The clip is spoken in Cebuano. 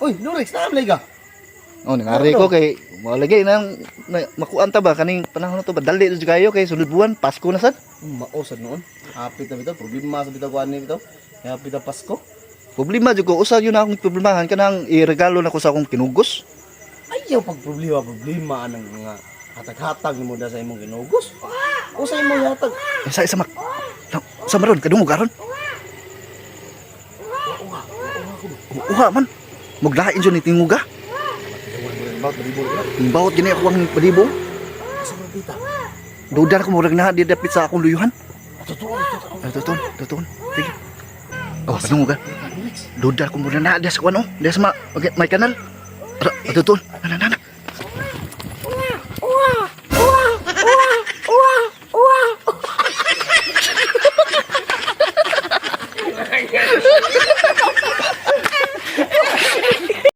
Uy, Nurex, naamlay ka. Oh, nangari ko kay malagay nang na, makuan ta ba kaning panahon na to ba, dali jud kayo kay sunod buwan Pasko na sad. Mausad noon. Hapit na bitaw, problema sa bitaw kuan ni bitaw. Hapit na Pasko. Problema jud ko, usa yun na akong problemahan, kanang iregalo na ko sa akong kinugos. Ayaw pag problema, problema anang mga hatag-hatag nimo da sa imong ginugos. Usa imong hatag. Sa isa mak sa maron kadungog aron. Uha man. Muglain jud ni tinguga. Bawat gini ako ang palibong. Asa man tita? Duda ko murag na di dapit sa akong luyuhan. Totoo, totoo. Ay, totoo, totoo. Sige. Oh, kadungog ka. Nurex. Duda ko murag na diya sa kuan oh. Diya sa may kanal. Ara, totoo. Ana.